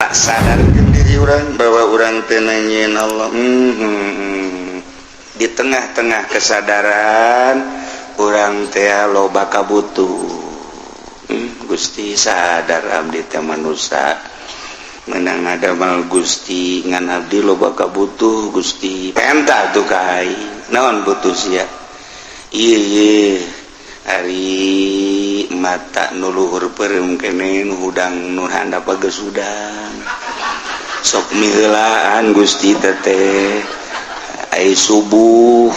Tak sadarkan diri urang bahwa urang teh nyieun Allah. Di tengah-tengah kesadaran urang teh loba kabutuh. Gusti, sadar abdi teh manusia menang ngadamel Gusti, ngan abdi loba kabutuh, Gusti. Penta tuh ka aing, naon butuh sia? Iya, ari mata nu luhur peureum kene, nu hudang, nu handap geus hudang, sok miheulaan, Gusti. Teteh ai subuh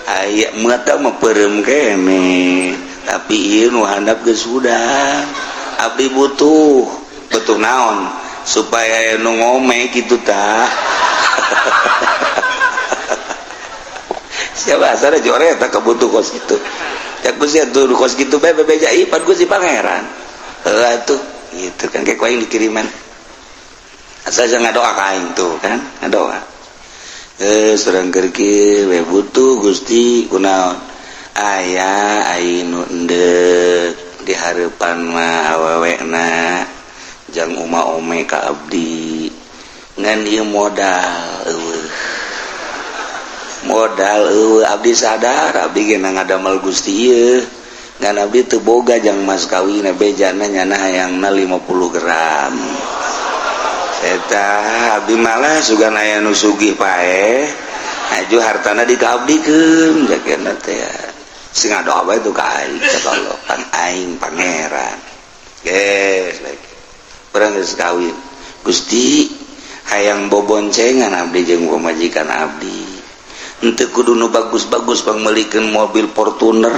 aya mata mah peureum kene, tapi ieu nu handap geus hudang. Abdi butuh. Butuh naon? Supaya nu ngome gitu tah. Siapa asal jore tak kebutuh kos gitu ya, Gusti. Tuh kos gitu bae bebeja ieu pan Gusti Pangeran. Heuh tuh gitu kan, kayak aing dikiriman, asal jangan ngadoa ka aing tuh kan, ngadoa surang keur we butuh, Gusti. Kunaon? Aya aing nu endek di hareupan mah awewena jang uma ome ka abdi, ngan ieu modal eueuh, modal eueuh. Abdi sadar abdi ge ngadamel Gusti ieu, ngan abdi teu boga jang mas kawin. Bejana nyana hayangna 50 gram eta. Abdi malah sugan aya nu sugih paeh, aju hartana dikaabdikeun jagana teh. Sing ngadoa bae tuh ka aing, cek Allah, pan aing pangeran. Geus lagi urang geus kawin, Gusti, hayang boboncengan abdi jeung pamajikan abdi. Henteu kudu nu bagus-bagus, pangmeulikeun mobil Fortuner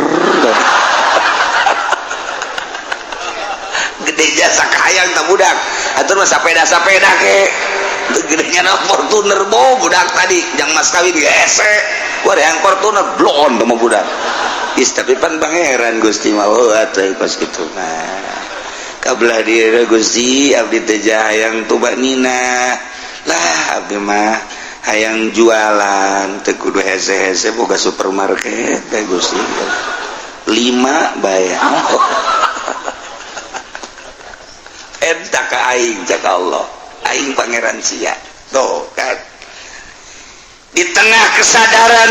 gede jasa kahayang tak budak atuh mah, sapeda-sapeda ke gedenya na Fortuner bo budak tadi jang mas kawin gese. Wah, yang Fortuner blon mah budak. Is, tapi pan pangeran Gusti mah atuh kos kitu mah. Kabelah diri, Gusti, abdi teh hayang tuba nina lah. Abdi mah hayang jualan teu kudu hese-hese, boga supermarket teh, Gusti, lima bae. Oh. Eta ka aing, cek Allah, aing pangeran sia. Tuh kan, di tengah kesadaran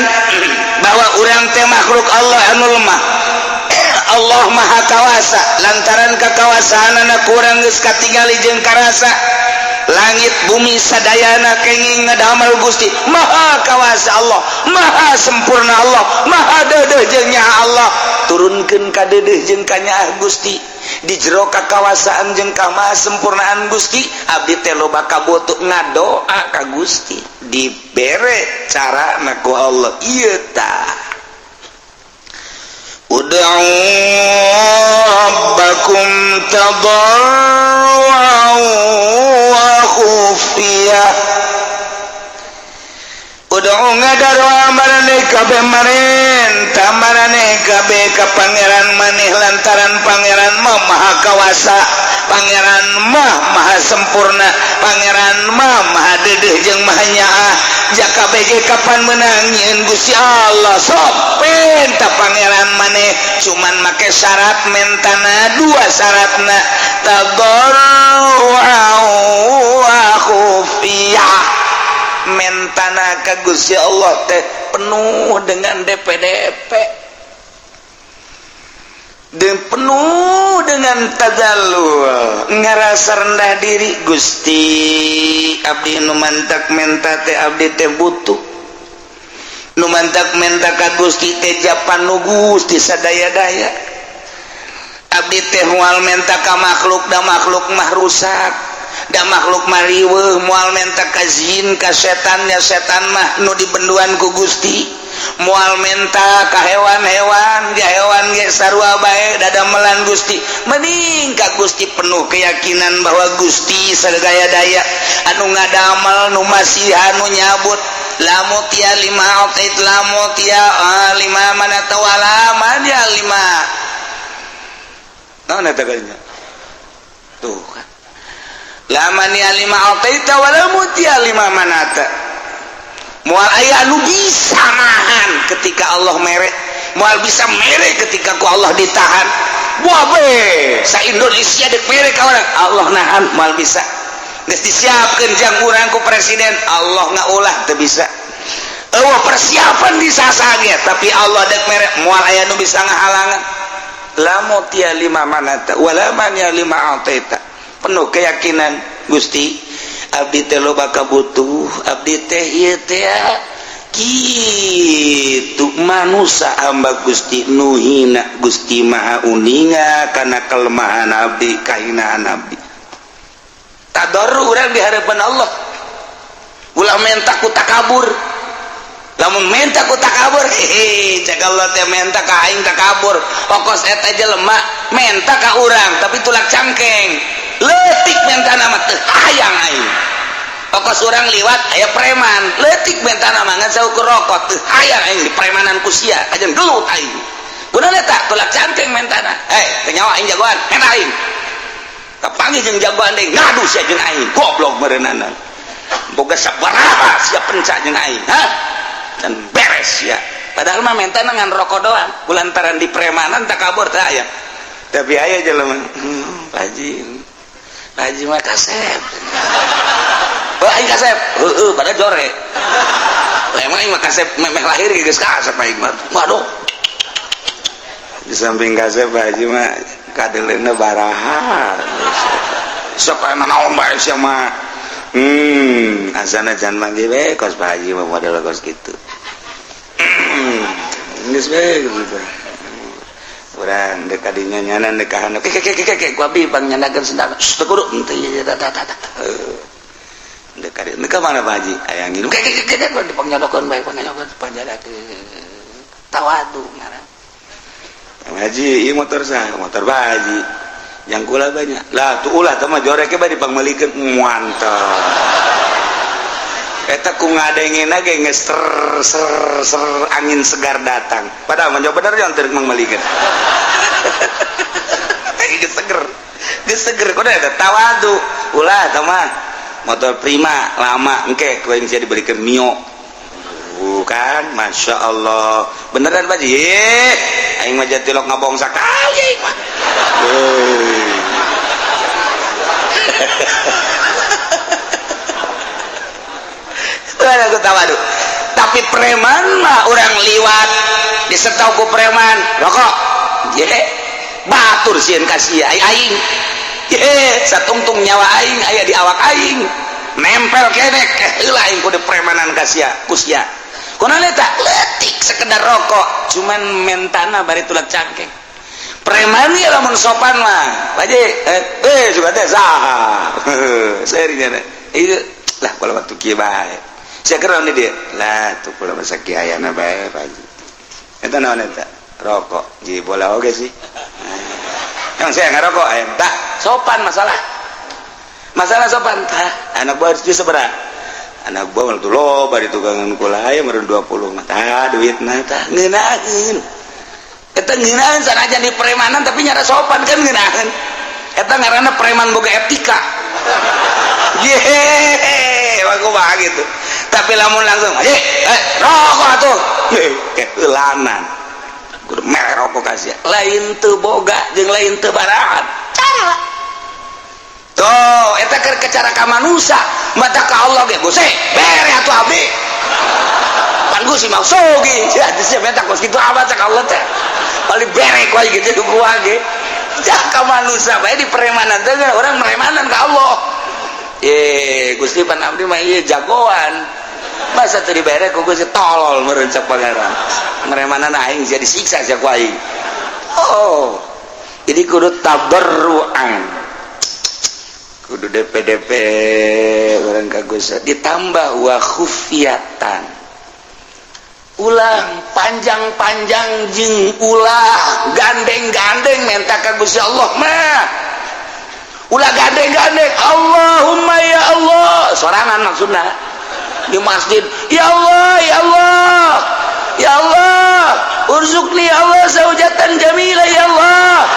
bahwa urang teh makhluk Allah anu lemah, Allah Maha Kawasa. Lantaran kekawasaan anak kurang geus katingali jeung karasa, langit bumi sadayana kenging ngadamel Gusti. Maha Kawasa Allah, Maha sempurna Allah, Maha deudeuh jeung nyaah Allah. Turunkeun ka deudeuh jeung kanyaah Gusti. Di jero kakawasaan jeung kamasempurnaan Gusti, abdi teh loba kabutuh, ngadoa ka Gusti, dibere cara ku Allah ieu tah: Ud'u rabbakum tadarru'an wa khufiyah. Ud'u, ngadaroa maraneh kabeh, marenta maraneh kabeh ka pangeran maneh, lantaran pangeran mah Maha Kawasa, pangeran mah Maha sempurna, pangeran mah Maha deudeuh jeung Maha nyaah. Jaka BG kapan menang nyieun Gusti Allah? Sok penta pangeran maneh, cuman make syarat mentana dua syaratna: tadarru'an wa khufiyah. Mentana ka Gusti Allah teh penuh dengan DPDP dan penuh dengan tadallul, ngerasa rendah diri. Gusti, abdi nu mantak menta teh abdi teh butuh. Nu mantak menta ka Gusti teh japan nu Gusti sadaya-daya. Abdi teh moal menta ka makhluk, da makhluk mah rusak, da makhluk mah riweuh. Moal menta ka jin, ka setannya, setan mah nu dibenduan ku Gusti. Moal menta ka hewan-hewan, ja hewan ge sarua bae dadamelan Gusti. Mending ka Gusti, penuh keyakinan bahwa Gusti sadaya-daya, anu ngadamel, nu masihan, nu nyabut. La mu'tiya lima a'tait, la mu'tiya lima mana'ta, wala mani'a lima. Naon eta kalinya tuh kan? La mani'a lima a'taita wala mu'tiya lima mana'ta. Moal aya anu bisa nahan ketika Allah mere, moal bisa mere ketika ku Allah ditahan. Buah be sa Indonesia dek mere ka orang, Allah nahan, moal bisa. Geus disiapkeun jang urang ku presiden, Allah ngaulah teu bisa. Eueuh persiapan disasage, tapi Allah dek mere moal aya nu bisa ngahalangan. La mutia lima manata wala mania lima ataita. Penuh keyakinan, Gusti abdi teh loba kabutuh, abdi teh ieu teh kitu manusia hamba Gusti nu hina. Gusti Maha uninga kana kelemahan abdi, kahinaan abdi. Tadarru urang di hadapan Allah. Ulah menta ku takabur. Lamun menta ku takabur, hehe, cek Allah teh menta ka aing takabur. Pokos eta jelema menta ka urang tapi tulak cangkeng, leutik menta nama teu hayang aing. Pokos urang liwat aya preman, leutik menta nama ngan saukur rokok, teu hayang aing di premanan ku sia, kajen gelut aing. Gunana eta tulak cangkeng mentana. Eh, teu nyawa aing jagoan, menta aing. Kapanggih jeung jagoan deui, ngadu sia jeung aing, goblok meureunana. Boga sabaraha sia pencak jeung aing, hah? Dan beres ya. Padahal mah menta ngan rokok doang, kulantaran di premanan takabur teh aya. Tapi aya jelema, Pak Haji, Pak Haji mah kasep. Oh, aing kasep. Heeh, padahal jore. Lah emang aing mah kasep memeh lahir geus kasep aing mah. Waduh. Di samping kasep, Pak Haji mah kadeleuna baraha. Sok aya naon bae sia mah. Asana jangan manggil we kos Pak Haji mah model kos kitu. Geus we gitu. Urang dek kadinya nyanan dek kahana. Ke ke ke ke ke ku abdi pangnyandakeun sendal. Teu kudu henteu ieu ta ta ta. Dek kadi ka mana Pak Haji? Aya nginum. Ke ke ke ke dipangnyandakeun bae, pangnyandakeun panjadakeun. Tawadu ngaran. Pak Haji, ieu motor saha? Motor Pak Haji. Yang kula banyak. Lah tuh ulah teh mah jorek bae dipangmeulikeun, mantap. Eta ku ngadengena ge geus ser ser ser angin segar datang. Padahal mah bener jangan teu mangmeulikeun. Geus seger. Geus seger kudu eta tawadu. Ulah teh mah motor Prima lama, engke ku aing sia dibelikeun Mio. Bukan, Masya Allah. Beneran Pak Haji? Aing mah jatilok ngabong sakali aing mah. Aku tawadu. Tapi preman mah orang liwat disetau ku preman rokok. Ye, batur sieun ka sia aing. Ye, satungtung nyawa aing aya di awak aing. Nempel kenek heula aing kudu premanan ka sia, ku sia. Kunaon eta? Leutik sekedar rokok, cuman mentana bari tulak cangkeng. Preman ya lamun sopan mah. Pak Haji, juga teh saha. Serinya ieu lah kalau waktu kieu bae. Sia keur naon dia? Lah tuh kula masa kieu ayana bae Pak Haji. Eta naon eta? Rokok. Ji bola oge sih. Emang saya ngarokok aya tak sopan masalah. Masalah sopan tah. Anak buah harus sabaraha? Anak buah tuh loba di tukangan kula aya meureun 20 mah. Tah duitna tah ngeunaheun. Eta ngeunaheun sanajan di premanan tapi nyara sopan kan ngeunaheun. Eta ngaranna preman boga etika. Yeay, aku mah gitu. Tapi lamun langsung, eh, rokok atuh. Keulanan. Kudu mere rokok kasih. Lain teu boga jeung lain teu barahan. Cara. Tuh, eta keur cara ka manusia, mata ka Allah ge Gusti, bere atuh abdi. Pan Gusti mah sogi. Ya, sia menta kos kitu amat cak Allah teh. Paling bere ku aing gitu ku ge. Cak ka manusia bae di premanan teh orang meremanan ka Allah. Ye, Gusti pan abdi mah ieu jagoan. Masa teu dibere ku Gusti, tolol meureun cak Pangeran. Meremanan aing sia disiksa sia ku aing. Oh. Jadi kudu tabarruan. Kudu DPDP orang ka Gusti ditambah wa khufiyatan. Ulah panjang-panjang jeung ulah gandeng-gandeng menta ka Gusti Allah mah. Ulah gandeng-gandeng Allahumma ya Allah sorangan maksudna di masjid, ya Allah, ya Allah, ya Allah, urzuqni ya Allah zaujatan jamila ya Allah.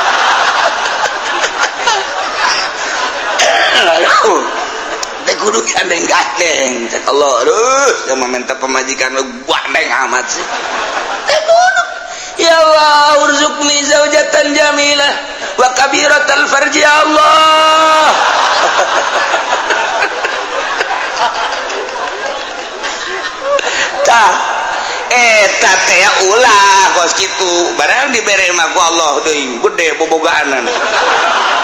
Teh kudu gandeng-gandeng cek Allah. Aduh, sama minta pemajikan lu gandeng amat sih. Teh kudu ya Ya Allah, urzuqni zaujatan jamilah wa kabiratal farji, ya Allah. Tah eta teh ulah kos kitu, barang dibere mah ku Allah deui gede bobogaanan.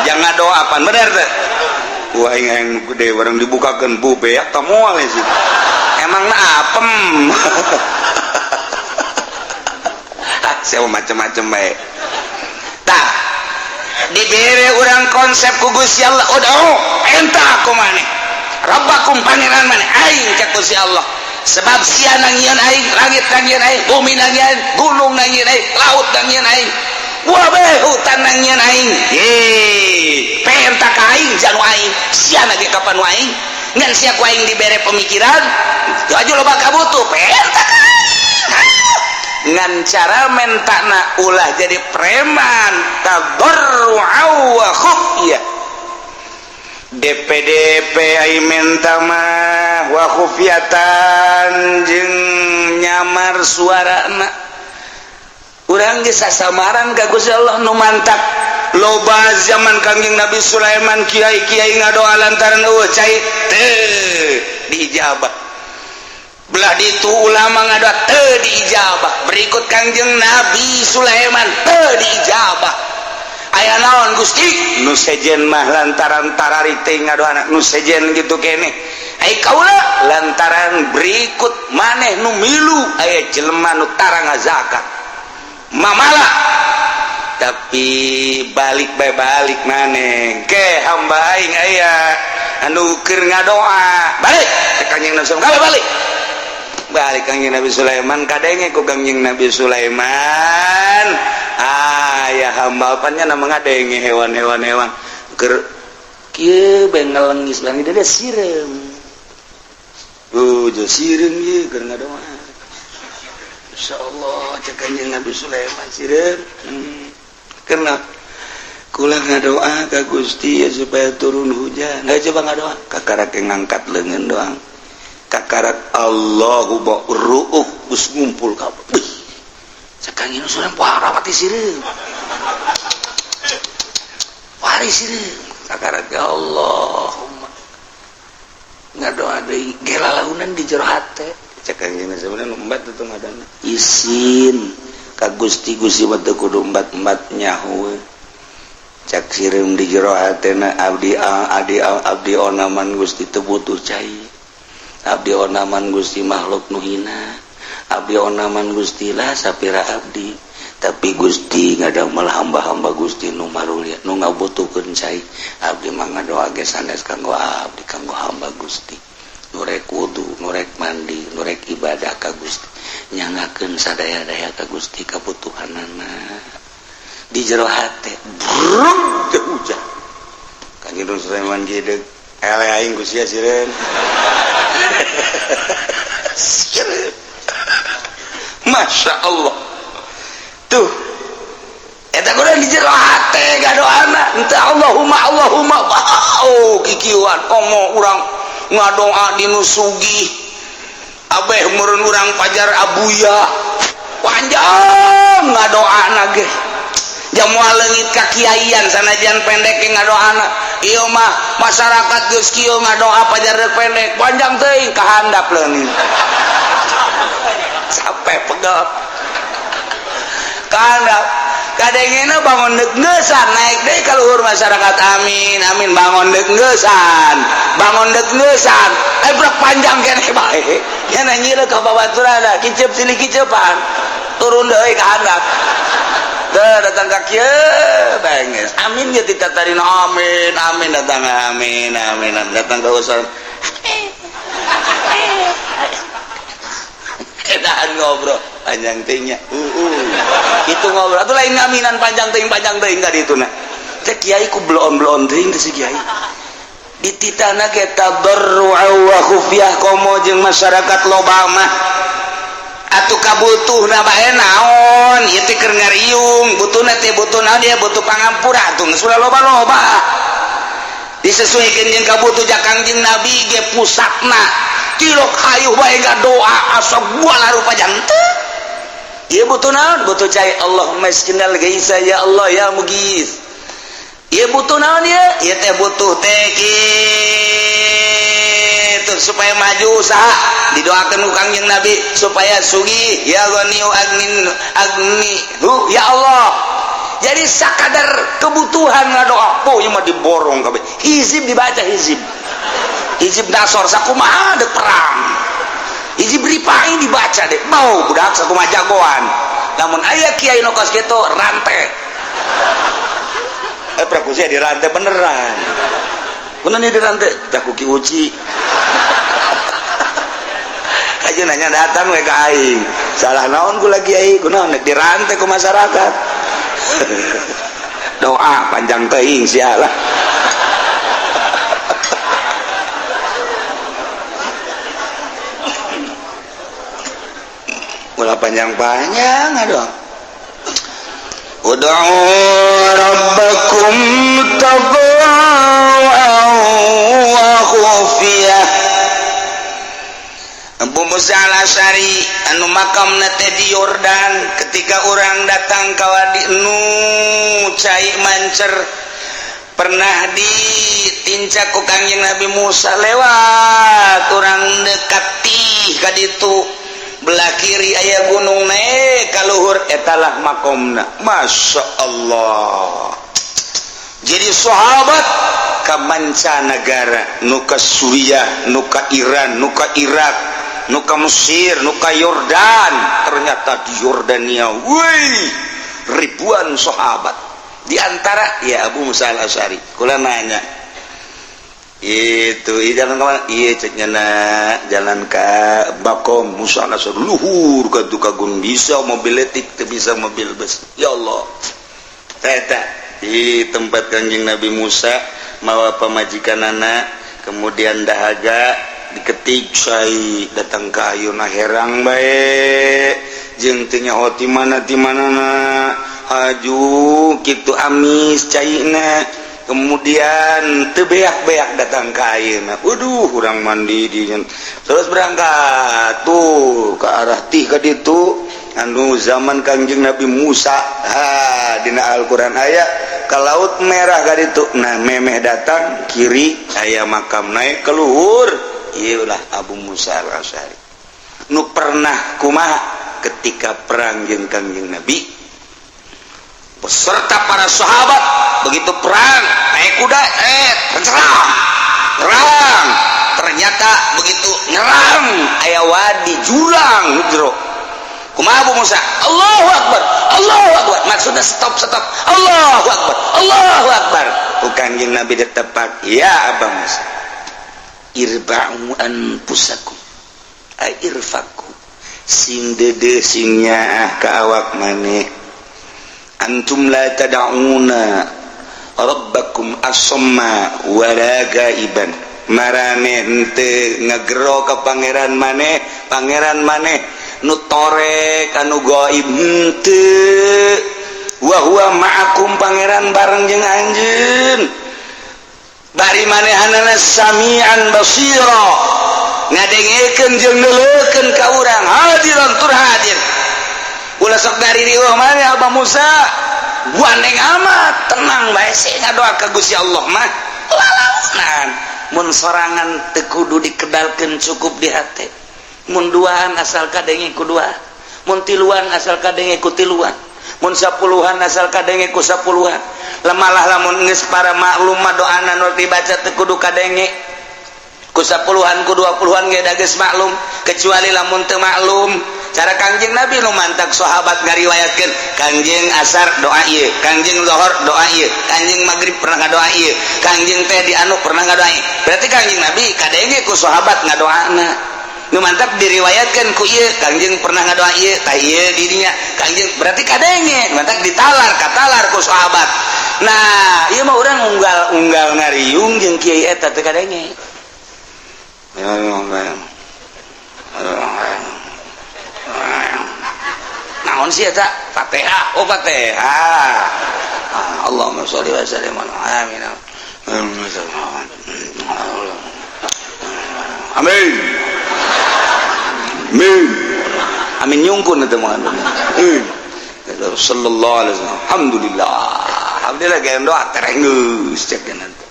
Jangan doa pan bener teh. Wah, aing yang gede barang dibukakeun bu beak tah moal sih. Emang na apem. Ah, saya macem-macem bae. Tah dibere urang konsep ku Gusti Allah, udah enta aku maneh. Rabbakum pangeran maneh aing cek Gusti Allah. Sebab sia nangieun aing, langit nangieun aing, bumi nangieun, gunung nangieun aing, laut nangieun aing, wabe hutan nangieun aing. Ye, penta ka aing janu aing, sia lagi kapan aing? Ngan sia ku aing dibere pemikiran, aju loba kabutuh, penta ka aing. Ngan cara mentana ulah jadi preman, tadarru'a wa khufyah. DPDP ai menta mah wa khufyatan jeung nyamar suarana. Urang geus sasamaran ka Gusti Allah nu mantak loba zaman Kangjeng Nabi Sulaiman kiai-kiai ngadoa lantaran eueuh cai teu diijabah. Belah ditu ulama ngadoa teu diijabah. Berikut Kangjeng Nabi Sulaiman teu diijabah. Aya naon Gusti? Nu sejen mah lantaran tarari teh ngadoana nu sejen gitu kene. Ai kaula lantaran berikut maneh nu milu aya jelema nu tara ngazakat. Mamala. Tapi balik bae balik maneh ke hamba aing aya anu keur ngadoa. Balik ke Kangjeng Nabi Sulaiman. Balik. Balik Kangjeng Nabi Sulaiman kadenge ku Kangjeng Nabi Sulaiman. Ah ya hamba apanya nama ngadenge hewan-hewan hewan keur kieu bae ngelengis bang dia sireum. Oh, jo sireum ieu keur ngadoa. Insyaallah cek Kangjeng Nabi Sulaiman sireum. Karena kula ngadoa ka Gusti ya supaya turun hujan. Nggak coba ngadoa kakarak ngangkat leungeun doang. Kakarak Allahu ruuh geus ngumpul kabeh. Kangjeng Sulaiman parawati sireum. Wari sireum. Kakarak ya Allahumma. Ngadoa deui gelalaunan di jero hate. Cek Kangjeng Sulaiman embat tuh ngadana. Isin ka Gusti Gusti mah teu kudu embat-embat nyaho. Cek sireum di jero hatena abdi adi abdi onaman Gusti teu butuh cai. Abdi onaman Gusti makhluk nu hina. Abdi onaman Gusti lah sapira abdi, tapi Gusti ngadamel hamba-hamba Gusti nu marulia nu ngabutuhkeun cai. Abdi mah ngadoa ge sanes kanggo abdi, kanggo hamba Gusti nu rek wudu, nu rek mandi, nu rek ibadah ka Gusti, nyangakeun sadaya-daya ka Gusti kabutuhanana. Di jero hate brung teu hujan. Kanjeng Sulaiman geudeuk ele aing ku sia sireun. Sireun. Masya Allah tuh eta kurang di jero hate gadoana ente Allahumma Allahumma wow kikiuan komo urang ngadoa di nu sugih abeh meureun urang pajar abuya panjang ngadoana ge jamual leungit ka kiaian sanajan pendek ge ngadoana ieu mah masyarakat geus kieu ngadoa pajar deuk pendek panjang teuing ka handap leungit sampai pegel karena kadangnya bangun deg-gesan naik deh ka luhur masyarakat amin amin bangun deg-gesan bangun deg-gesan brek panjang kene bae nya nanyieun ka babaturan kicep silih kicepan turun deui ka handap teu datang ka kieu benges amin ge ditatarina amin amin datang amin amin datang ka usaha edahan ngobrol panjang teuing itu ngobrol atuh lain ngaminan panjang teuing ka ditu na teh kiai ku bloon-bloon teuing teh si kiai dititahna ge tadarru'a wa khufyah komo jeung masyarakat loba mah atuh kabutuhna bae naon ieu teh keur ngariung butuhna teh butuh naon dia butuh pangampura atuh geus ulah loba-loba disesuaikan jeung kabutuh ja Kangjeng Nabi ge pusatna tilok hayuh bae doa asa gua larupa jantung Ieu butuh naon? Butuh cai. Allahumma isqinal ghaitsa ya Allah ya mughits. Ieu butuh naon ieu? Ieu teh butuh teh kitu supaya maju usaha, didoakan ku Kangjeng Nabi supaya sugih, ya ghaniyu agnin agni hu ya Allah. Jadi sakadar kebutuhan ngadoa, oh ieu mah diborong kabeh. Hizib dibaca, hizib. Hizib nasor sakumaha dek perang. Hizib ripai dibaca deh. Mau budak sakumaha jagoan. Namun aya kiai nu kos kitu rantai. Eh, praku di rantai beneran. Bener nih di rantai, tak ku Ki Uci. Aja nanya datang we ka aing. Salah naon ku lagi kiai, kunaon dirantai ku masyarakat. Doa panjang teuing sialah. Ulah panjang-panjang aduh. Ud'u rabbakum tadarruan wa khufiyah. Abu Musa al-Asy'ari anu makamna teh di Yordan, ketika orang datang ka wadi nu cai mancer pernah ditincak ku Kangjeng Nabi Musa, lewat orang dekati ka ditu, belah kiri aya gunung naik ka luhur, etalah makomna. Masya Allah, jadi sahabat ka mancanagara, nu ka Suriah, nu ka Iran, nu ka Irak, nu ka Mesir, nu ka Yordan. Ternyata di Yordania, wih, ribuan sahabat, di antara ya Abu Musa al-Asy'ari. Kula nanya itu, iya jalan kemana? Iya cek nyana jalan ke Bakom Musa al-Asy'ari, luhur ke tukang gunung, bisa mobil letik, bisa mobil bus. Ya Allah, eta di tempat Kanjeng Nabi Musa mawa pamajikan anak, kemudian dahaga diketik cai datang ke ayuna herang bae jeung teu nyaho ti mana ti manana haju kitu amis caina, kemudian teu beak-beak datang ke ayeuna. Waduh, urang mandi di terus berangkat tuh ke arah tih ka ditu anu zaman Kangjeng Nabi Musa. Ha, dina Al-Qur'an aya ke Laut Merah ka ditu. Nah, memeh datang kiri aya makam, naik ke luhur, ieulah Abu Musa al-Asy'ari nu pernah kumaha ketika perang jeung Kangjeng Nabi beserta para sahabat. Begitu perang naik kuda, serang perang, ternyata begitu nyerang aya wadi jurang jero. Kumaha Abu Musa? Allahu Akbar, Allahu Akbar, maksudnya stop stop, Allahu Akbar, Allahu Akbar. Ku Kangjeng Nabi ditepak, ya Abu Musa, irba'u anfusakum ay irfaku, sing dede sing nyaah ka awak maneh, antum la tad'una rabbakum asamma wala gaiban. Marane henteu ngagero ka pangeran maneh, pangeran maneh nu torek anu gaib henteu. Wa huwa ma'akum, pangeran bareng jeung anjeun, bari manehanana samian basira, ngadengekeun jeung neuleukeun ka urang, hadiran tur hadir. Ulah sok dari maneh Abah Musa gandeng amat, tenang bae sih ngadoa ka Gusti Allah mah lalaunan. Mun sorangan teu kudu dikedalkeun, cukup di hate. Mun duaan asal kadenge ku dua, mun tiluan asal kadenge ku tiluan, mun sapuluhan asal kadenge ku sapuluhan. Lemalah lamun geus para maklum mah doana nu dibaca teu kudu kadenge ku sapuluhan ku 20-an ge da geus maklum, kecuali lamun teu maklum cara Kangjeng Nabi nu mantak sahabat ngariwayatkeun. Kangjeng asar doa ieu, Kangjeng zuhur doa ieu, Kangjeng maghrib pernah ngadoa ieu, Kangjeng teh di anu pernah ngadoa ieu. Berarti Kangjeng Nabi kadenge ku sahabat ngadoana, nu mantap diriwayatkan ku ieu Kangjeng pernah ngadoa ieu tah ieu dirinya Kangjeng, berarti kadenge, mantap ditalar katalar ku sahabat. Nah, ieu mah urang unggal-unggal ngariung jeung kiai eta teu kadenge. Naon sih eta? Fatihah. Oh, Fatihah. Allahumma sholli wa sallim ala amin. Amin. Amin. Amin nyungkun itu mah. Sallallahu alaihi wasallam. Alhamdulillah. Alhamdulillah gaya doa terenggeus cek nanti.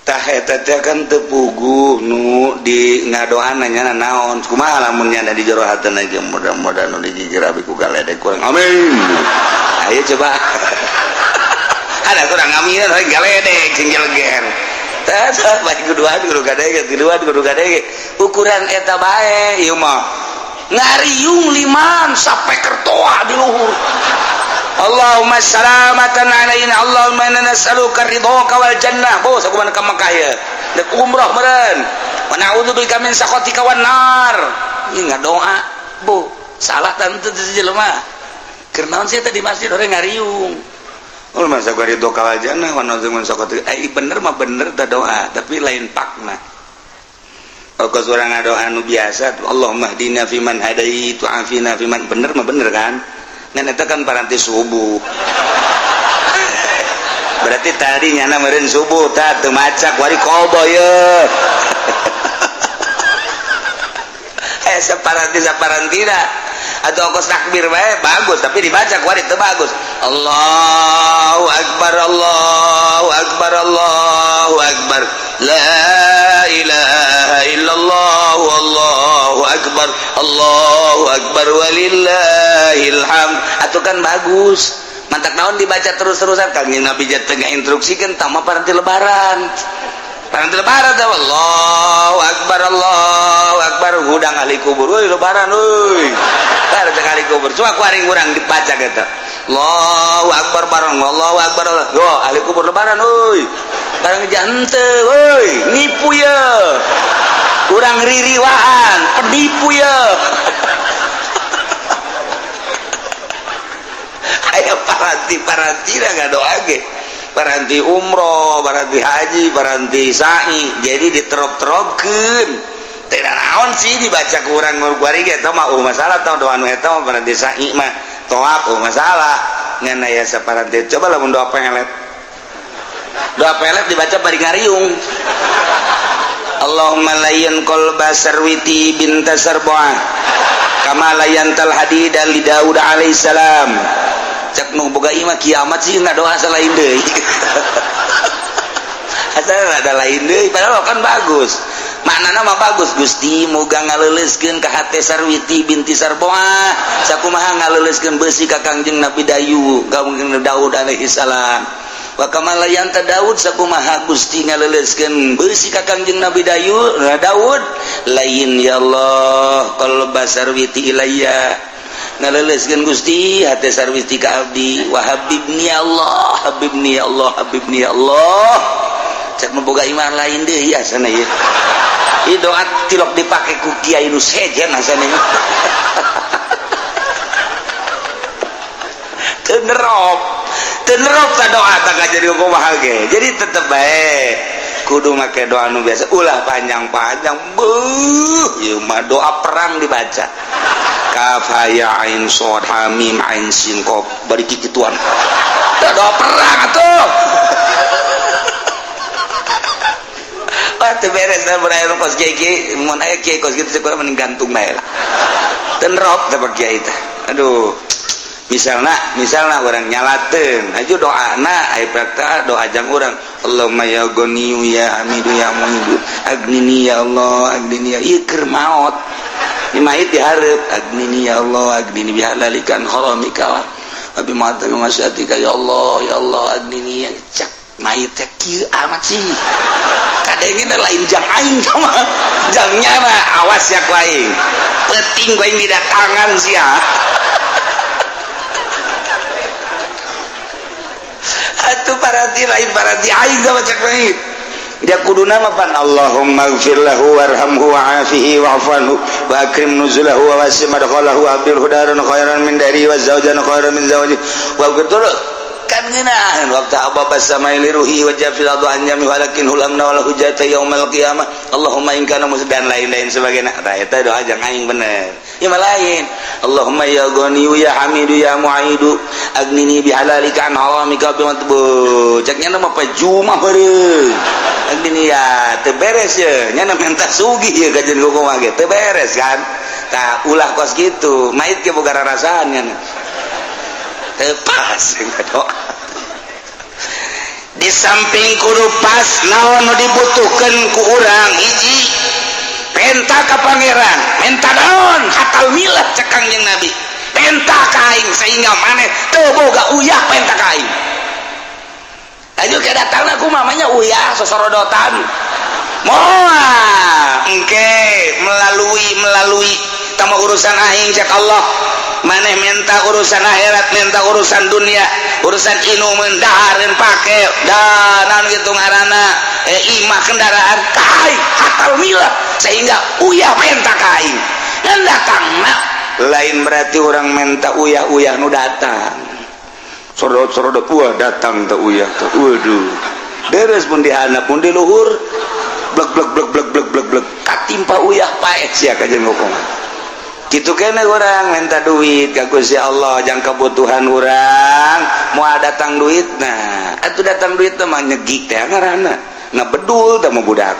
Tah eta teh kan teu puguh nu di ngadoana nya naon. Kumaha lamun nya di jero hatena ge mudah-mudahan nu digigir abi ku galedek kurang. Amin. Ayo coba. Ada kurang aminan we galedek sing jeleger. Tah bae kuduan kudu gadege, kuduan kudu gadege. Ukuran eta bae ieu mah. Ngariung liman sampai kertoa di luhur. Allahumma salamatan alaina Allahumma inna nas'aluka ridhoka wal jannah. Bos aku mana ka Mekah ya. Dek umroh meureun. Wa na'udzubika min sakhatika wan nar. Ieu ngadoa. Bu, salah tentu teu jelema. Keur naon sih teh di masjid orang ngariung. Oh, masa gua ridhoka wal jannah wa na'udzu min sakhatika. Eh bener mah bener teh doa, tapi lain pakna. Kos urang ngadoa nu biasa, Allahumma hdina fiman hadait wa afina fiman, bener mah bener kan? Ngan eta kan paranti subuh. Berarti tadi nyana meureun subuh tah teu maca kuari qodo ye. Eh saparanti saparantina atau kos takbir bae bagus tapi dibaca kuari teu bagus. Allahu akbar Allahu akbar Allahu akbar. La ilaha illallah wallahu akbar Allahu akbar walillahil hamd. Atuh kan bagus. Mantak naon dibaca terus-terusan Kangjeng Nabi tengah instruksikan tama paranti lebaran. Paranti lebaran teh Allahu akbar Allahu akbar hudang ahli kubur euy lebaran euy. Tar cek ahli kubur. Cuma ku aring urang dibaca gitu. Allahu akbar bareng Allahu akbar. Yo ahli kubur lebaran euy. Barang jante euy nipu ye. Urang ririwaan penipu ye. Aya paranti-paranti ngadoa ge. Paranti umroh, paranti haji, paranti sa'i. Jadi diterop-teropkeun. Teu naon sih dibaca ku urang kuari ge eta mah masalah tah doa nu eta mah paranti sa'i mah toap masalah. Ngan aya saparanti coba lamun doa pelet. Doa pelet dibaca bari ngariung. Allahumma layyan qalba Sarwiti binta Sarbuah kama layyantal hadida li Daud alaihissalam. Cek nu boga imah kiamat sih ngadoa selain deui. Asal ada lain deui padahal kan bagus. Maknana mah bagus Gusti muga ngaleuleuskeun ka hate Sarwiti binti Sarbuah sakumaha ngaleuleuskeun beusi ka Kangjeng Nabi Dayu Kangjeng Daud alaihissalam. Wa kama layanta Daud sakumaha Gusti ngaleuleuskeun beusi ka Kangjeng Nabi Dayu Daud lain ya Allah qalba Sarwiti ilayya ngaleuleuskeun Gusti hate Sarwiti ka abdi wa habibni ya Allah habibni ya Allah habibni ya Allah. Cek nu boga iman lain deui asana ieu. Ieu doa tilok dipake ku kiai nu sejen asana ieu. Teu nerop. Teu nerop ta doa tah jadi kumaha ge. Jadi tetep bae kudu make doa nu biasa ulah panjang-panjang. Beuh, ieu mah doa perang dibaca. Kaf ha ya ain shad ha mim ain sin qaf bari kikituan. Doa perang atuh. Wah teu beres da mun aya kos kiai mun aya kiai kos kitu cek urang mending gantung bae lah. Teu nerop teh kiai teh. Aduh. Misalna orang nyalateun aju doana aya prakta doa jang urang Allahumma ya ghaniyu ya hamidu ya muhidu agnini ya Allah agnini ya ieu keur maot. Di mayit dihareup agnini ya Allah agnini bihalalikan haramika wa bima masyatika ya Allah ya Allah agnini ya cak mayit teh kieu amat sih. Kadenge lain jang aing mah jangnya mah awas ya ku aing. Penting ku aing didatangan sia. Atuh paranti lain paranti aing sama cek mayit. Dia kuduna mah pan Allahumma ighfir lahu warhamhu wa'afihi wa'fu anhu wa akrim nuzulahu wa wasi' madkhalahu wa abdilhu daran khairan min dari wa zawjan khairan min zawji wa betul Kan ngeunaheun waktu abwabas samai liruhi wa jafil ardu an jami walakin hulamna wal hujjata yaumal qiyamah. Allahumma in kana dan lain-lain sebagainya. Tah, eta doa jang aing bener. Ieu mah lain. Allahumma ya ghaniyu ya hamidu ya mu'idu agnini bihalalika an haramika bi matbu. Cek nya mah pajuma beureum. Agnini ya teu beres ye. Nya minta sugih ye kajeun kumaha ge teu beres kan. Tah, ulah kos kitu. Mait ge boga rarasaan nya. Teu pas doa. Di samping kudu pas naon nu dibutuhkeun ku urang, hiji penta ka Pangeran, menta naon hatal milah cek Kangjeng Nabi, penta ka aing sehingga maneh teu boga uyah, penta ka aing. Ayo ke datangna ku mamanya uyah sosorodotan moal engke melalui melalui tama urusan aing. Cek Allah, maneh minta urusan akhirat, minta urusan dunia, urusan inuman, dahareun, pake dan naon gitu ngaranna, imah, kendaraan kai hatal milah sehingga uyah menta ka aing. Dan datangna lain berarti orang minta uyah-uyah nu datang sorodot-sorodot, wah, datang teh uyah teh, waduh, beres. Pun dihandap pun di luhur blek blek blek blek blek blek blek, katimpa uyah, paeh sia kajeun ngomong gitu. Kene orang minta duit ka Gusti Allah jang kebutuhan orang, mau datang duit. Nah, atuh datang duit teh mah nyegik teh ngaranna, ngabedul teh mah budak.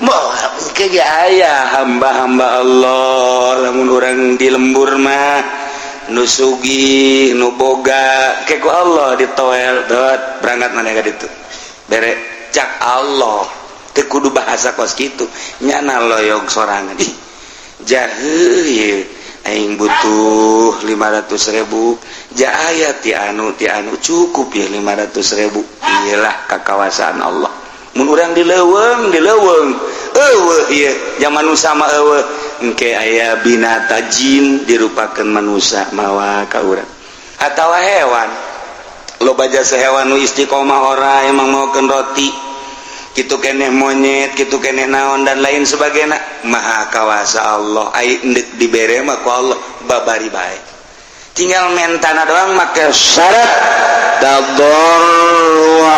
Moal ke aya hamba-hamba Allah lamun orang di lembur mah nu sugih nu boga ke ku Allah ditoel dot berangkat mana ka ditu bere cak Allah teu kudu bahasa kos kitu, nyana loyog sorangan, ih jahe ye aing butuh 500.000 ja aya ti anu ti anu, cukup ya 500.000. Iyalah kakawasaan Allah mun urang di leuweung, di leuweung eueuh ieu zaman nu sama eueuh, engke aya binata jin dirupakeun manusia mawa ka urang atawa hewan. Loba jasa hewan nu istiqomah ora emang maokeun roti kitu keneh, monyet kitu keneh, naon dan lain sebagainya. Maha kawasa Allah, ai endek dibere mah ku Allah babari bae, tinggal mentana doang make syarat tadarru'an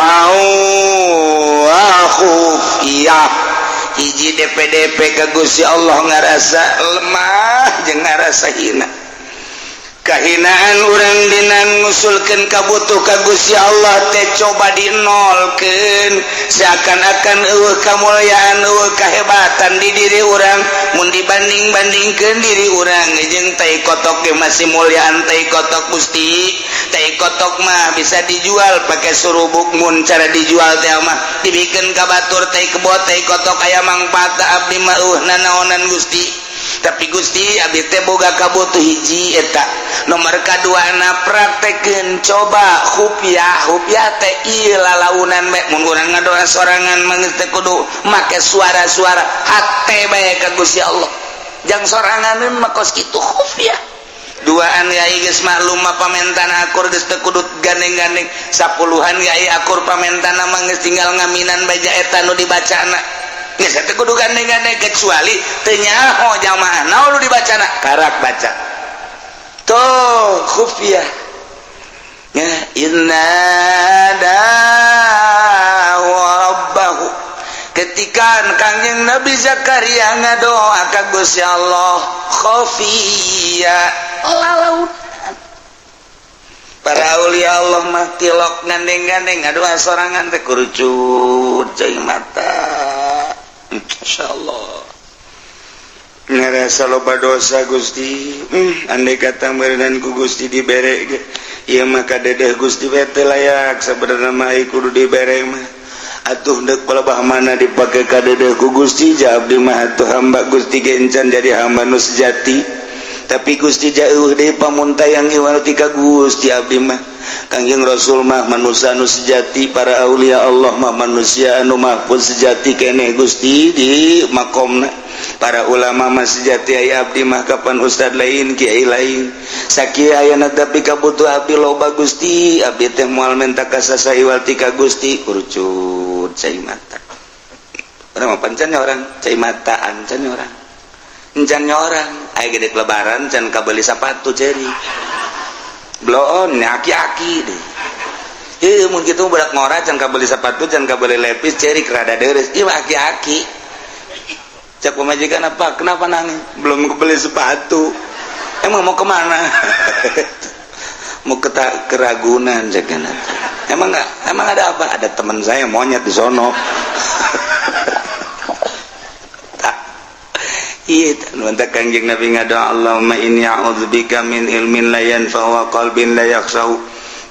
wa khufiyah. Hiji DPDP ke Gusti Allah ngarasa lemah jeung ngarasa hina, kahinaan urang dina ngusulkeun kabutuh ka Gusti Allah teh coba dinolkeun, seakan-akan eueuh kamulyaan, eueuh kahebatan di diri urang mun dibanding-bandingkeun diri urang jeung tai kotok ge masih mulyaan tai kotok. Gusti, tai kotok mah bisa dijual pakai surubuk, mun cara dijual teh mah dibikeun ka batur tai kebo, tai kotok aya mangfaat. Abdi mah eueuh nanaonan, Gusti, tapi Gusti abdi teh boga kabutuh hiji eta. Nomor kaduana praktekeun coba khufiah. Khufiah teh ieu lalaunan bae. Mun urang ngadoa sorangan mah geus teh kudu make suara-suara, hate bae ka Gusti Allah jang soranganeun mah kos kitu khufiah. Duaan yai geus maklum mah pamentan akur, geus teu kudu gandeng-gandeng sapuluhan yai akur pamentana mah geus tinggal ngaminan baja eta nu dibacana, geus teu kudu gandeng-gandeng kecuali teu nyaho jamaah naon nu dibacana, karak baca tuh khufiah ya. Inna rabbahu, ketika Kangjeng Nabi Zakaria ngadoa ka Gusti Allah khafiyya, lalaunan. Para aulia Allah mah tilok gandeng-gandeng, ngadoa sorangan teh kurucut cai mata. Insyaallah ngerasa loba dosa, Gusti. Andai kata meureunan ku Gusti dibere ge ieu mah kadedeh Gusti bete layak sebenarnya mah kudu dibere mah. Atuh deuk palebah mana dipake kadedeh ku Gusti ja abdi mah atuh hamba Gusti ge encan jadi hamba nu sejati, tapi Gusti jauh deui pamuntayang iwal ti ka Gusti abdi mah. Kangjeng Rasul mah manusia anu sejati, para aulia Allah mah manusia anu mahfuz sejati keneh Gusti di makomna, para ulama mah sejati, aya abdi mah kapan ustad lain, kiai lain, sakieu ayana, tapi kabutuh abdi loba, Gusti. Abdi teh moal menta ka saha iwal ti ka Gusti. Kurucut cai mata urang mah pancan orang cai mata ancan orang encan orang aya gede lebaran can kabeli sepatu ceri bloon aki-aki deh. Heuh, mun kitu budak ngora can kabeli sepatu, can kabeli lepis, cerik rada deres. Ieu mah aki-aki. Cek pamajikan, "Apa, kenapa nangis?" "Belum kebeli sepatu." "Emang mau kemana?" "Mau ke Keragunan," cek. "Emang nggak, emang ada apa?" "Ada teman saya monyet di sono." Iya, mantap. Kanjeng Nabi ngadoa, "Allahumma inni a'udzubika min ilmin la yanfa'u wa qalbin la yakhsha'u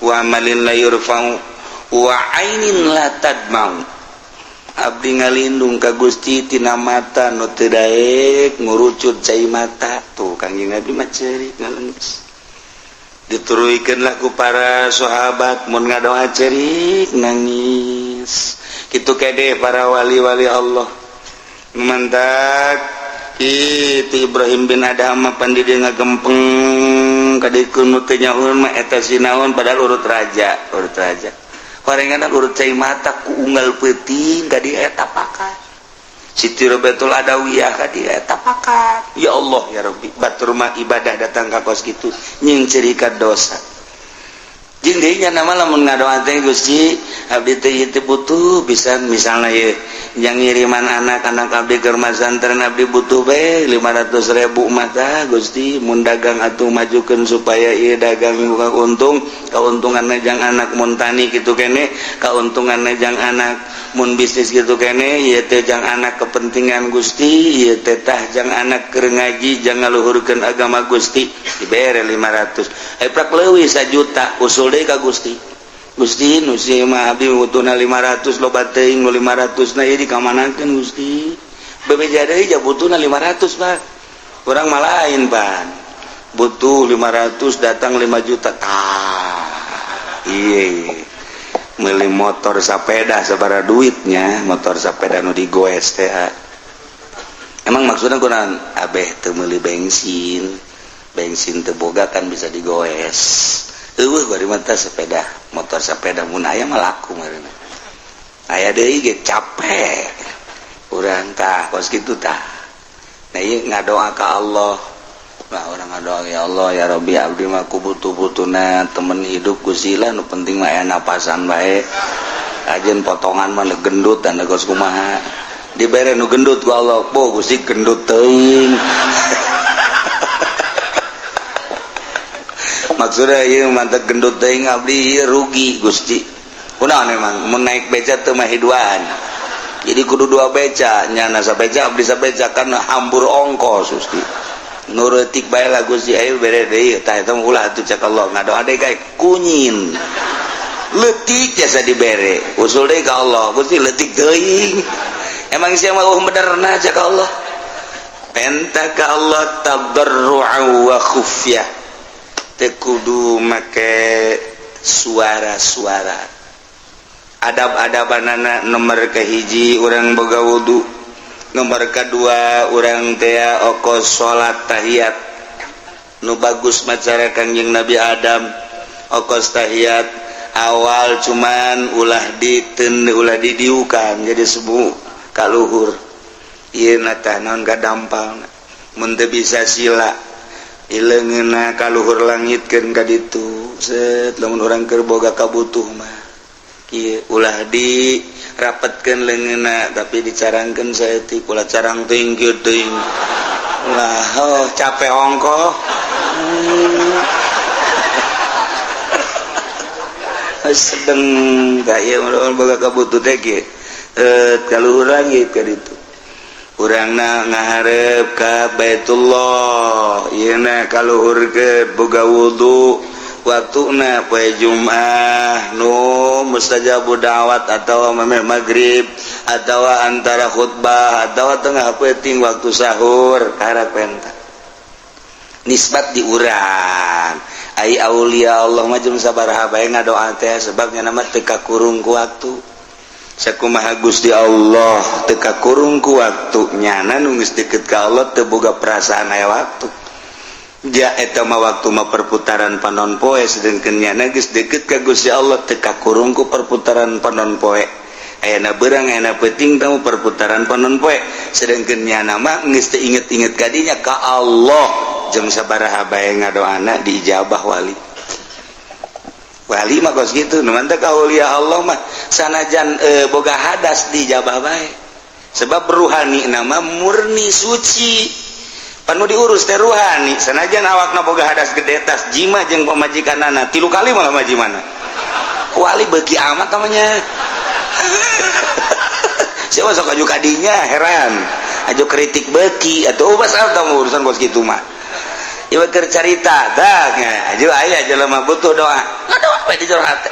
wa amalin la yurfa'u wa ainin la tadma'u." Abdi ngalindung ka Gusti tina mata nu teu daek ngurucut cai mata. Tuh, Kanjeng Nabi mah ceurik, ngalengis. Dituruikeun lah ku para sahabat, mun ngadoa ceurik, nangis. Kitu kede para wali-wali Allah. Mantak itu Ibrahim bin Adham pan di dia ngagempeng kadikeun nu teu nyahoeun mah eta sinaon, padahal urut raja, urut raja. Horengan urut cai mata ku unggal peuting ka dieu eta pakat. Siti Robiatul Adawiyah ka dieu eta pakat. Ya Allah ya Rabbi, batur mah ibadah datang ka kos kitu nying cerika dosa. Jeung deui nya nama lamun ngadoa teh, "Gusti, abdi teh ieu teh butuh bisa," misalnya ye yang ngiriman anak-anak abdi ke rumah santren, "Abdi butuh be 500 ribu mata, Gusti. Mun dagang atuh majukeun supaya ieu dagang buka untung, keuntungan jang anak. Mun tani kitu kene, keuntungan jang anak. Mun bisnis gitu kene, ieu teh jang anak kepentingan, Gusti. Ieu teh tah jang anak keur ngaji, jang ngaluhurkeun agama, Gusti." Dibere 500, eh prak leuwih 1 juta, usul deui ka Gusti. "Gusti, nu mah abdi butuhna 500, loba teuing nu 500 na, ieu dikamanakeun, Gusti?" Bebeja deui, ja butuhna 500, Pak. Urang mah lain pan, butuh 500 datang 5 juta. Tah, iya, meuli motor sepeda sabaraha duitnya, motor sepeda nu digoes teh. Emang maksudnya kunaon? Abeh teu meuli bensin, bensin teu boga kan bisa digoes. Eueuh bari mah sepeda motor, sepeda mun aya mah laku meureun. Aya deui ge capek urang. Tah, kos kitu tah. Nah, ieu ngadoa ka Allah. Nah, urang ngadoa, "Ya Allah ya Rabbi, abdi mah ku butuh-butuhna temen hidup, Gusti lah. Nu penting mah aya napasan bae, ajen potongan mah gendut dan kos kumaha." Dibere nu gendut ku Allah. "Bo Gusti, gendut teuing." Maksudnya ieu mantep, "Gendut teuing, abdi ieu rugi, Gusti." Kunaon emang mun naik beca teu mah duaan, jadi kudu dua beca, nyana sabeca, abdi sabeca, kan hambur ongkos, Gusti. "Nurutik bae lah, Gusti." Ayo bere deui. Tah, eta ulah atuh, cek Allah. Ngadoa deui kae kunyin leutik jasa dibere. Usul deui ka Allah, "Gusti, leutik teuing." "Emang sia mah benerna?" cek Allah. Penta ka Allah tadarru'a wa khufyah, teu kudu make suara-suara. Adab-adabanana, nomor kahiji urang boga wudu, nomor kedua urang tea okos salat tahiyat. Nu bagus macara Kangjeng Nabi Adam, okos tahiyat awal, cuman ulah diten, ulah didiukan, jadi sebu kaluhur. Ieu na tah naon kadampal, mun teu bisa sila, ileungeunna kaluhur langitkeun ka ditu, set. Lamun urang keur boga kabutuh mah kieu, ulah di rapetkeun leungeunna, tapi dicarangkeun saeutik, ulah carang teuing kieu teuing lah. Oh, capek ongkoh. Sedeng kaya boga kabutuh teh kieu, kaluhur langit ka ditu, urangna ngaharep ka Baitullah. Ieu na kaluhur ke boga wudu, waktuna poe Jumat nu mustajabu da'wat, atau memeh maghrib, atau antara khutbah, atau tengah peuting waktu sahur, karak penta nisbat di urang. Ai aulia Allah mah jeung sabaraha bae ngadoa teh, sebabnya nama teu kakurung ku waktu. Sakumaha Gusti Allah teu kakurung ku waktu, nyana nu geus deket ka Allah teu boga perasaan aya waktu. Ja eta mah waktu mah perputaran panon poe, sedengkeun nyana geus deket ka Gusti Allah teu kakurung ku perputaran panon poe. Ayana beurang, ayana peuting tamu perputaran panon poe, sedengkeun nyana mah geus teu inget-inget kadinya ka Allah. Jeung sabaraha bae ngadoana diijabah. Wali Wali mah kos kitu, nu mantap aulia Allah mah sanajan boga hadas dijabah bae. Sebab ruhani nama murni suci. Panu diurus teh ruhani, sanajan awakna boga hadas gede tas jima jeung pamajikanana 3 kali malah majimana. Wali beuki amat namanya. Siapa sok aju kadinya heran. Aju kritik beuki atuh ubas atuh urusan kos kitu mah. Ieu keur carita tah aju aya jelema butuh doa. Ngadoa we di jero hate.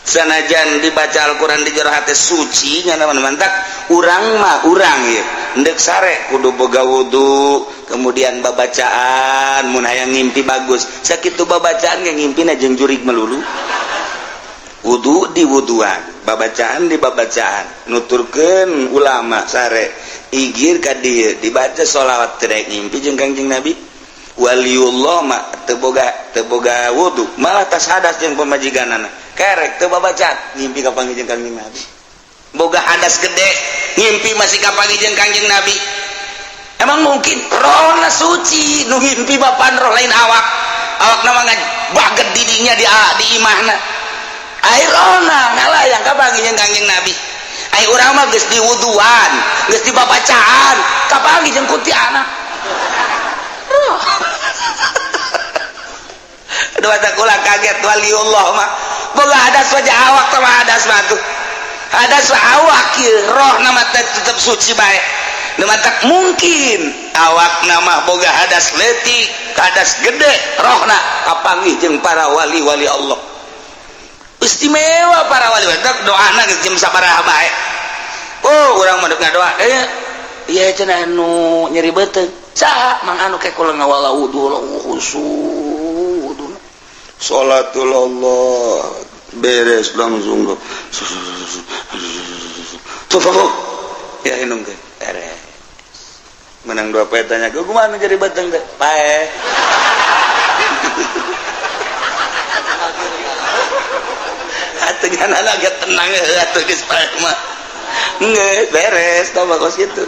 Sanajan dibaca Al-Qur'an di jero hate suci nya mantak urang mah urang ieu. Endek sare kudu boga wudu, kemudian babacaan mun hayang ngimpi bagus. Sakitu babacaan ge ngimpina jeung jurig melulu. Wudu di wuduan, babacaan di babacaan, nuturkeun ulama sare igir ka dieu dibaca sholawat teu daek ngimpi jeung Kangjeng Nabi. Waliullah mah teu boga wudu, malah tas hadas jeung pamajikanana. Kerek teu babacaan ngimpi ka panggih jeung Kangjeng Nabi. Boga hadas gede ngimpi masih ka panggih jeung Kangjeng Nabi. Emang mungkin rohna suci nu ngimpi bapan roh lain awak. Awakna mah baget didinya di imahna. Air rohna ngalayang ka panggih jeung Kangjeng Nabi. Ai urang mah geus diwuduan, geus dibabacaan, kapanggih jeung kuntianak. Roh. Aduh ata kula kaget waliullah mah. Boga hadas wajah awak sama hadas mah tuh. Hadas mah awak ieu, rohna mah tetep suci bae. Nu matak mungkin awakna mah boga hadas leutik, hadas gede, rohna kapanggih jeung para wali-wali Allah. Istimewa para wali watak doana geus jeung sabaraha bae. Oh, urang mah deuk ngadoa. Ieu cenah anu nyeri beuteung. Saha mang anu ke kula ngawala wudu khusyuk wudu. Salatul Allah beres langsung. Tuh ya inung teh beres. Menang 2 poe tanya, "Kumaha nu nyeri beuteung teh?" Pae. Atuh ngan agak tenang atuh geus pae mah. Geus beres tah kos kitu.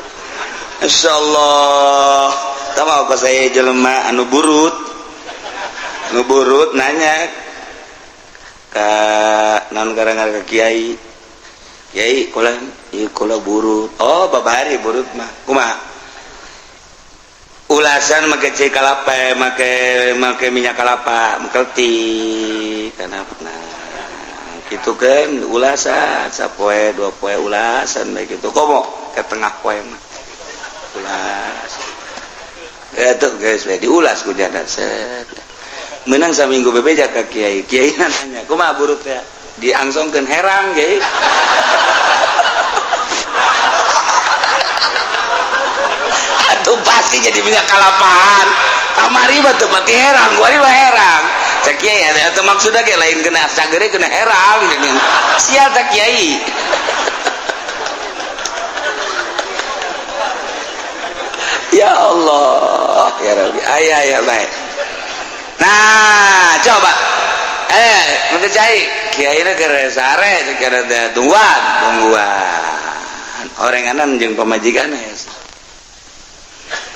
Insyaallah. Tah mah kos aya jelema anu burut. Anu burut nanya ka naon gara-gara ka kiai. Kiai kula ieu kula burut. Oh, babari burut mah. Kumaha? Ulasan make cai kalapa, make minyak kalapa, mengkelti kana nah. Gitu kan ulasan sapoe 2 poe ulasan bae gitu. Komo ke tengah poe mah. Ulas. Eta geus we diulas ku jana set. Menang saminggu bebeja ka kiai. Kiai nanya, "Kumaha burut teh?" Diangsongkeun herang kiai. Atuh pasti jadi minyak kalapaan. Kamari mah teu pati herang, kuari mah herang. Cek kiai atuh maksudna ge lain kena sagere kena herang. Sial tak kiai. Ya Allah, ya Rabbi. Aya ya baik. Nah, coba. Mengke cai kiai na keur sare keur tungguan, tungguan. Orenganan jeung pamajikan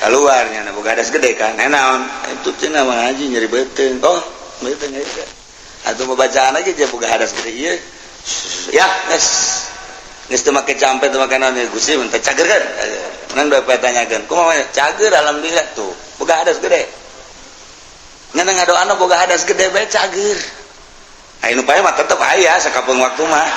keluarnya na boga hadas gede kan. Naon? Itu cenah mah ngaji nyeri beuteung. Oh, beuteung eta. Atuh babacaan aja je boga hadas gede ieu. Ya, geus. Geus teu make campe teu make naon Gusti mun teh cager kan. Menang dua poe tanyakeun. Kumaha cager alhamdulillah tuh. Boga hadas gede. Ngan ngadoana boga hadas gede bae cager. Aya nu pae mah tetep aya sakapeung waktu mah.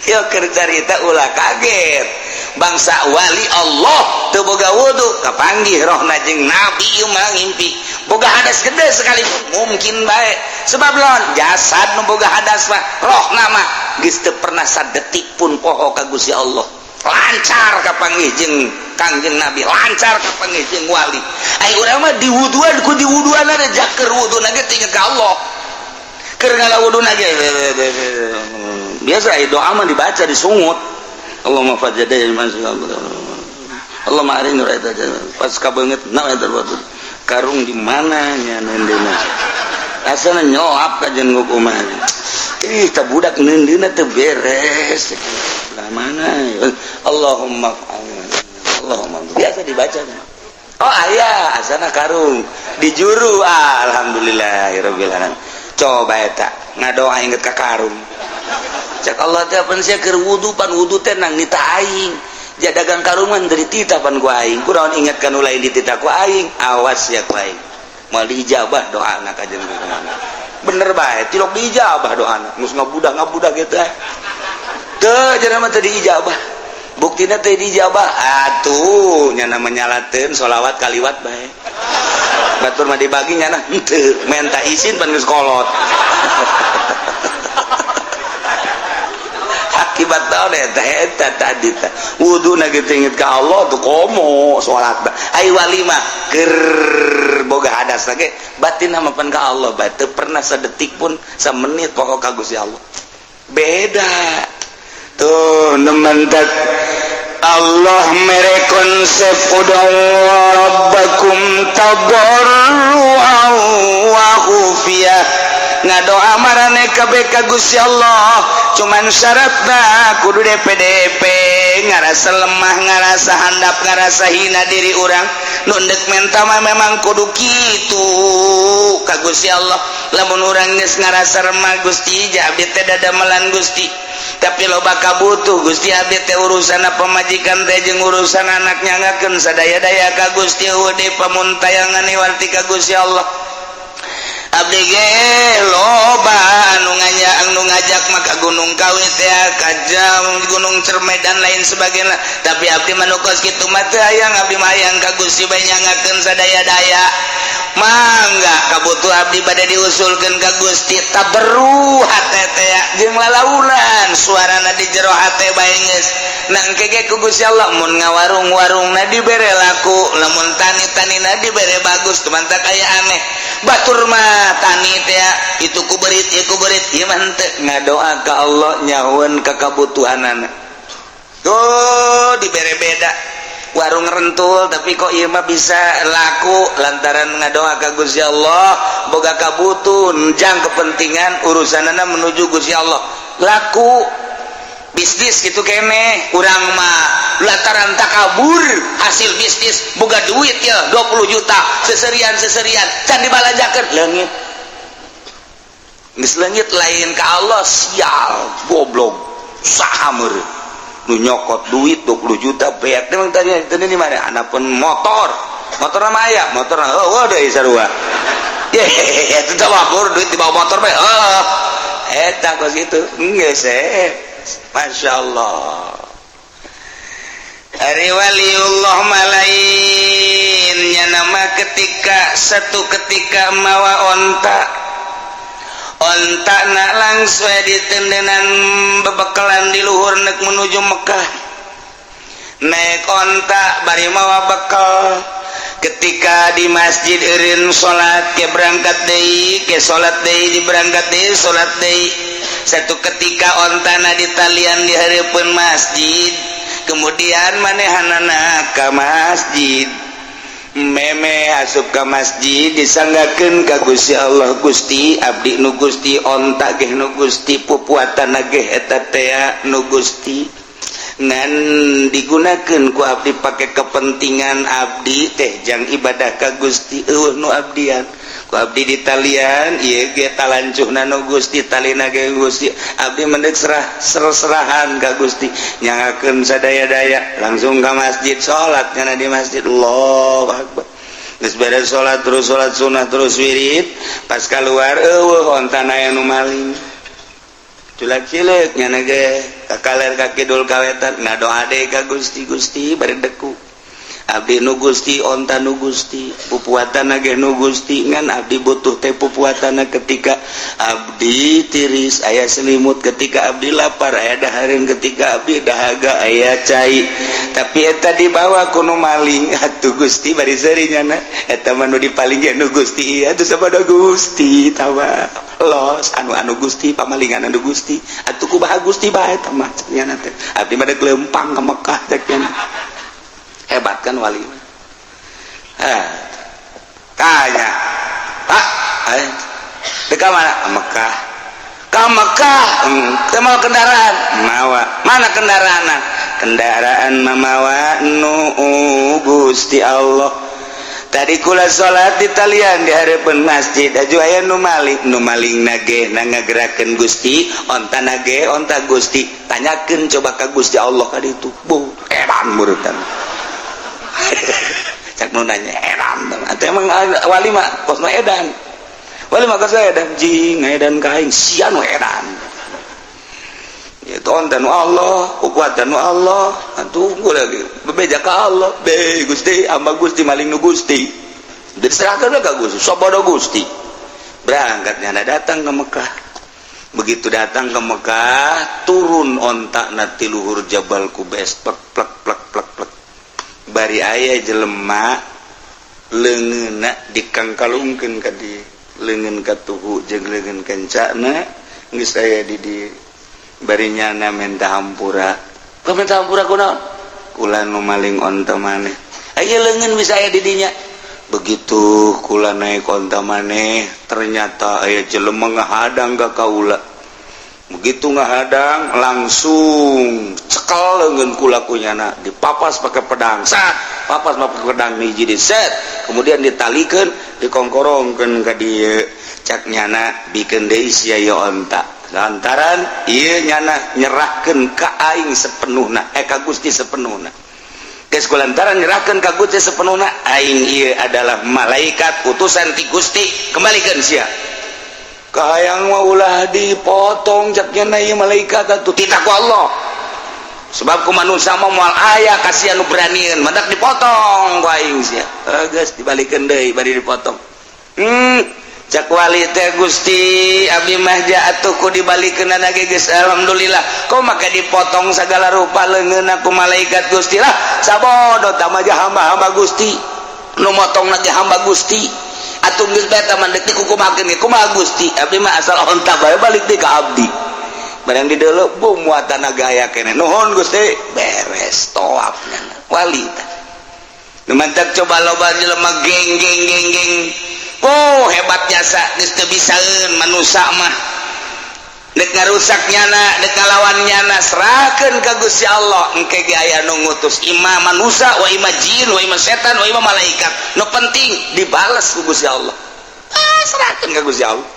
Yo keur carita ulah kaget. Bangsa wali Allah teu boga wudu kapanggih rohna jeung nabi ieu mah ngimpi. Boga hadas gede sekalipun mungkin bae. Sebab lawan jasad nu boga hadas mah rohna mah geus teu pernah sadetik pun poho ka Gusti Allah. Lancar kapanggih jeung Kangjeng Nabi, lancar kapanggih jeung wali. Ai urang mah diwuduan ku diwuduan ada jaker wuduna ge tinggal ka Allah. Keur ngala wuduna ge biasa doa mah dibaca disungut. Allahumma fajjada Allahumma arini raita pas kabeungeut na eta karung di mana nya neundeuna. Asana nyoap ka jeung kumaha. Ih, ta budak neundeuna teu beres. Lah mana? Allahumma Allahumma biasa dibaca. Oh, aya asana karung di juru. Ah, alhamdulillahirabbil alamin. Coba eta ngadoa inget ka karung. Cek Allah teh, pan sia keur wudu, pan wudu teh nang nita aing. Ja dagang karungan dari tita pan ku aing. Kunaon inget kan lain ditita ku aing? Awas ya ku aing. Moal diijabah doa anak aja kemana. Bener bae, tilok diijabah doa anak. Geus ngabudah ngabudah gitu eh. Teu jadi mah teu diijabah. Buktina teu diijabah. Atuh nya menyalateun sholawat kaliwat bae. Batur mah dibagi nyana henteu, menta izin pan geus kolot. Akibat naon eta eta tadi teh wudu na kitu inget ka Allah tuh komo salat. Ai wali mah keur boga hadas ge batin mah pan ka Allah bae, teu pernah sedetik pun, semenit pokok ka Gusti Allah. Beda tuh nementak Allah mere konsep ud'u rabbakum tadarruan wa khufiyah. Ngadoa marane kabeh ka Gusti Allah, cuman syaratna kudu DPDP, ngarasa lemah, ngarasa handap, ngarasa hina diri urang. Nu ndek menta mah memang kudu kitu ka Gusti Allah. Lamun urang geus ngarasa remah, Gusti, ja abdi teh dadamelan Gusti, tapi loba kabutuh Gusti, abdi teh urusan pamajikan teh jeung urusan anak, nyangakeun sadaya-daya ka Gusti, eueuh deui pamuntayangan warti ka Gusti Allah. Abdi ge loba anu nganya, anu ngajak maka Gunung Kawi teh, ka jam Gunung Cermai dan lain sebagainya, tapi abdi mah nu kos kitu mah teu hayang. Abdi mah hayang ka Gusti bae, nyangakeun sadaya-daya. Mangga kabutuh abdi bade diusulkeun ka Gusti. Tabarru hate teh jeung lalaunan suarana di jero hate bae geus nangke ge ku Gusti Allah. Mun ngawarung-warungna dibere laku, lamun tani-tanina dibere bagus. Teman tak aya aneh, batur mah tani teh itu ku berit, ieu ku berit, ieu mah henteu. Ngadoa ka Allah nyahueun ka kabutuhanana tuh dibere. Beda warung rentul, tapi kok ieu mah bisa laku lantaran ngadoa ka Gusti Allah, boga kabutuh jang kepentingan urusanana menuju Gusti Allah, laku bisnis gitu kene. Urang mah lantaran takabur, hasil bisnis boga duit ya 20 juta, seserian seserian can dibalanjakeun, leungit. Geus leungit lain ka Allah. Sial, goblok, saha meureun nu nyokot duit 20 juta beak? Emang tadi tadi di mana anak pun motor, motor nama aya motor. Oh, deui sarua ye itu tawakkur duit di bawah motor bae. Oh, eta kos kitu geus eh. Masya Allah. Ari waliullah malainnya nama ketika satu ketika mawa onta, onta nak langsung ditendenan bebekalan di luhur nek menuju Mekah, naik onta bari mawa bekal. Ketika di masjid eureun salat, ke berangkat deui, ke salat deui, di berangkat deui, salat deui. Satu ketika ontana ditalian di hareupeun masjid, kemudian manehanana ka masjid, meme asup ka masjid, disanggakeun ka Gusti Allah, "Gusti, abdi nu Gusti, onta ge nu Gusti, pupuatan ge eta tea nu Gusti, ngan digunakeun ku abdi pake kepentingan abdi teh jang ibadah ka Gusti. Eueuh nu abdian ku abdi ditalian ieu ge, talancuhna nu Gusti, talina ge Gusti. Abdi mendek serah serahan ka Gusti, nyangakeun sadaya-daya." Langsung ka masjid, salat nyana di masjid, Allahu akbar. Geus beres salat, terus salat sunnah, terus wirid. Pas keluar, eueuh ontana aya nu maling. Culak cileuk nyana ge ka kaler, ka kidul, ka wetan, ngadoa deui ka Gusti. "Gusti, bari deku, abdi nu Gusti, onta nu Gusti, pupuatan ge nu Gusti, ngan abdi butuh teh pupuatan ketika abdi tiris aya selimut, ketika abdi lapar aya dahareun, ketika abdi dahaga aya cai, tapi eta dibawa ku nu maling. Atuh Gusti, bari seuri nyana, eta mah nu dipaling ge nu Gusti. Atuh sabada Gusti tawa los anu anu Gusti, pamalingan anu Gusti. Atuh kumaha Gusti bae eta mah?" Nyana teh, "Abdi mah deuk leumpang ka Mekah," cek nyana. Hebat kan wali mah? Ah, tanya, "Pak, eh, dek mana?" "Ke Mekah." "Ke Mekah? Teu mawa kendaraan?" "Mawa." "Mana kendaraan?" "Kendaraan mamawa nu Gusti Allah." Tadi kula salat di talian di hadapan masjid, aju aya nu maling, nu maling nage na ngagerakeun Gusti, onta nage onta Gusti. Tanyakeun coba ka Gusti Allah ka ditu. Bu, edan murutan. Cak nu nanya edan. Atuh emang wali mah kosna edan. Wali mah kosna edan, jing edan ka aing sia nu edan. Itu onta nu Allah, kuatan nu Allah, tunggu lagi bebeja ka Allah, be Gusti, hamba Gusti maling nu Gusti. Diserahkan ka Gusti, sabodo Gusti. Berangkatnya ada datang ke Mekah. Begitu datang ke Mekah, turun onta na ti luhur Jabal Kubes, plek plek plek plek plek. Bari aya jelema leungeunna dikangkalungkeun ka di leungeun katuhu jeung leungeun kencana geus aya di di bari nyana menta hampura. Kau minta hampura kunaon? Kula nu maling onta maneh. Aya leungeun bisa aya di dinya. Begitu kula naik onta maneh, ternyata aya jelema ngahadang ka kaula. Begitu ngahadang langsung cekel leungeun kula ku nyana, dipapas pakai pedang. Sat, papas pakai pedang hiji di set. Kemudian ditalikeun, dikongkorongkeun ka dieu. Cak nyana bikeun deui sia ieu onta. Lantaran ieu nyana nyerahkeun ka aing sepenuhna, eh, ka Gusti sepenuhna. Geus kulantaran nyerahkeun ka Gusti sepenuhna, aing ieu adalah malaikat utusan ti Gusti, kembalikan sia. Kahayang mah ulah dipotong, cak nyana ieu malaikat atuh titah ku Allah. Sebab ku manusia mah moal aya kasihan nu beranieun, matak dipotong ku aing sia. Geus dibalikeun deui bari dipotong. Cak wali teh, Gusti, abdi mah atuh ku dibalikeun ge geus alhamdulillah, kok maka dipotong segala rupa leungeun ku malaikat Gusti? Lah, sabodo tah mah hamba-hamba Gusti, nu motong ge hamba Gusti atuh. Geus bae tah mah deuk dikukumakeun ge kumaha Gusti, abdi mah asal onta bae balik deui ka abdi. Barang di deuleu bu muatan gaya keneh, nuhun Gusti, beres tawafnya wali teh. Nu mantak coba loba jelema geng geng geng geng. Oh, hebat jasa geus teu bisaeun manusa mah. Dek ngarusak nyana, dek ngalawan nyana, serahkeun ka Gusti Allah. Engke ge aya nu ngutus, ima manusa wa ima jin wa ima setan wa ima malaikat. Nu penting dibales ku Gusti Allah. Ah, serahkeun ka Gusti Allah.